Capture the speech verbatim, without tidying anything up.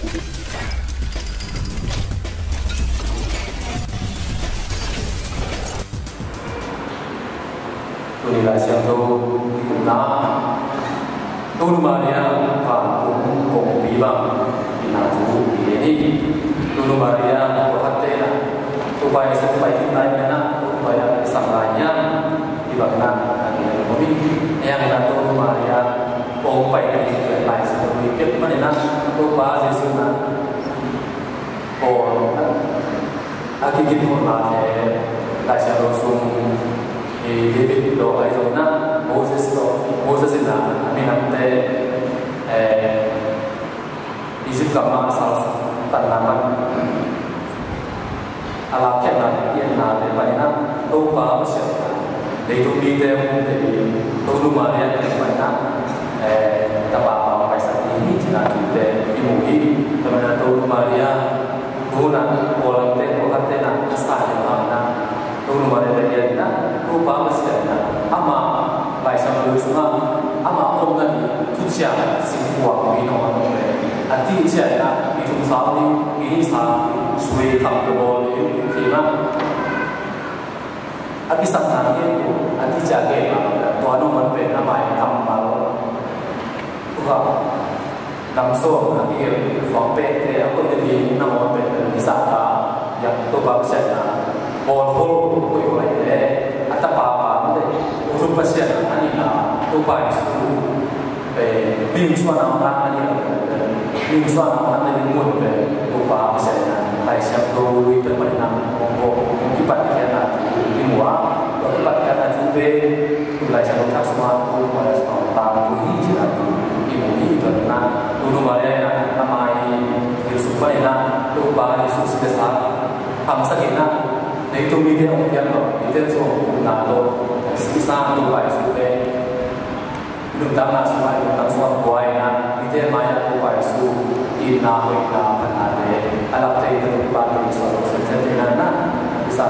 Tuni Lai Siangtho i kumna, Tonu Maria vantung kongpi bang i na thu i en hi. Tonu Maria pawlkhatte na, Topa Jesu pai khin lai na, Topa Jesu i sang lai hiam, i bang na, a ni na kong hi. Hiang na Tonu Maria kong pai na ni, Lai Siangtho i pek pan na, Topa Jesu na, Paul a kigin hun la the, Lai Siangtho sung i David lo ai zong na, Moses lo, Moses in na, a minamte, eh, Egypt gam ah sal tanna man a lakkhiatna le pianna le panin a, Topa Pasian in a, leitung mite hong hong thei hi, Tonu Maria kiang panin a, eh, tapa paisak hi hi cihna thute i mu hi. Tua manin a Tonu Maria tu hun a pawlkhatte, pawlkhatte na a sa hi hang na, Tonu Maria te hian in a, Topa Pasian in a, ama Lai Siangtho sungah ama omna ni thuciam singkuang pi nong a nong le, a ti ciah in a, i thum sang ni, i ni sang ni, sui kham to bawl ni, ti na. A kisapna ngen tu, a ti ciah ngen ma, tua nong man pen ama i kammal. Tua nam sawm a kigelh suang pekte a koih tawh ding nangawn pekte i zahtak, Topa Pasian na, bawlkhol koih khol ahih leh a tapa pa mite, Utum Pasian a nihna Topa Jesu pen mihing suahna hong lakna ding a, mihing suahna hong lakna ding mun pen Topa Pasian na, Lai Siangtho Lui pen panin a hong pawh hong kipatkhiatna thu i mu a, hong kipatkhiatna thu pen Lai Siangtho Thak sungah, Tonu Maria sungah tangthu hi cihna thu i mu hi. Tua na, Tonu Maria in a, ama i thil sung panin a, Topa Jesu si le sa hamsak in a, leitung mite hong piang lo, mite sung hong kumna tawh si sa Topa Jesu pen i nuntakna sungah, i nuntakna sungah buai in a, mite mai-ah Topa Jesu itna, hoihna, phatnate a lak thei, Topa Jesu a lo sem sem thei na, na, i sa